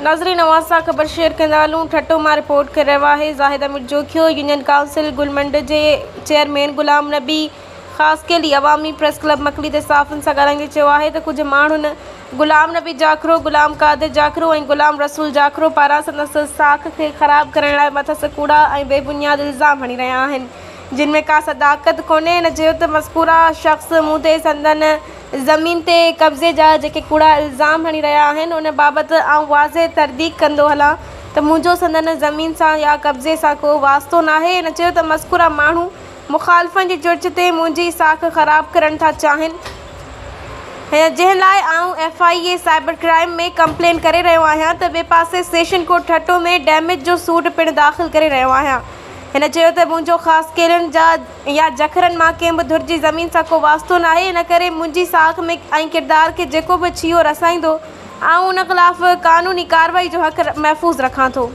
ناظرين اوهان سان خبر شيئر ڪندا هلون ٺٽو مان رپورٽ ڪري رهيو آهي زاهد امير جوکيو يونين ڪائونسل گلمنڊ جي چيئرمين غلام نبي خاصخيلي عوامي پريس ڪلب مڪلي تي صحافين سان ڳالهائيندي چيو آهي ته ڪجهه ماڻهن غلام نبي جاکرو، غلام قادر جاکرو ۽ غلام رسول جاکرو پاران سندس ساک کي خراب ڪرڻ لاء مٿس ڪوڙا ۽ بي بنياد الزام هڻي رهيا آهن جن ۾ ڪا صداقت ڪونهي هن چيو ته مذڪوره شخص مون تي سندن زمين تي قبضي جا جيڪي ڪوڙا الزام هڻي رهيا آهن ان بابت آئون واضح ترديق ڪندو هلان ته منهنجو سندن زمين سان يا قبضي سان ڪو واسطو ناهي هن چيو ته مذڪوره ماڻهو مخالفن جي چرچ تي منهنجي ساک خراب ڪرڻ ٿا چاهين جنهن لاء آئون F I A cyber crime ۾ complain ڪري رهيو آهيان ته ٻئي پاسي سيشن ڪورٽ ٺٽو ۾ ڊيميج جو سوٽ پڻ داخل ڪري رهيو آهيان هن چيو ته منهنجو خاصخيلن جا يا جکرن مان ڪنهن به ڌر جي زمين سان ڪو واسطو ناهي ان ڪري منهنجي ساک ۾ ۽ ڪردار کي جيڪو به ڇيهو رسائيندو آئون ان خلاف قانوني ڪارروائي جو حق محفوظ رکان ٿو.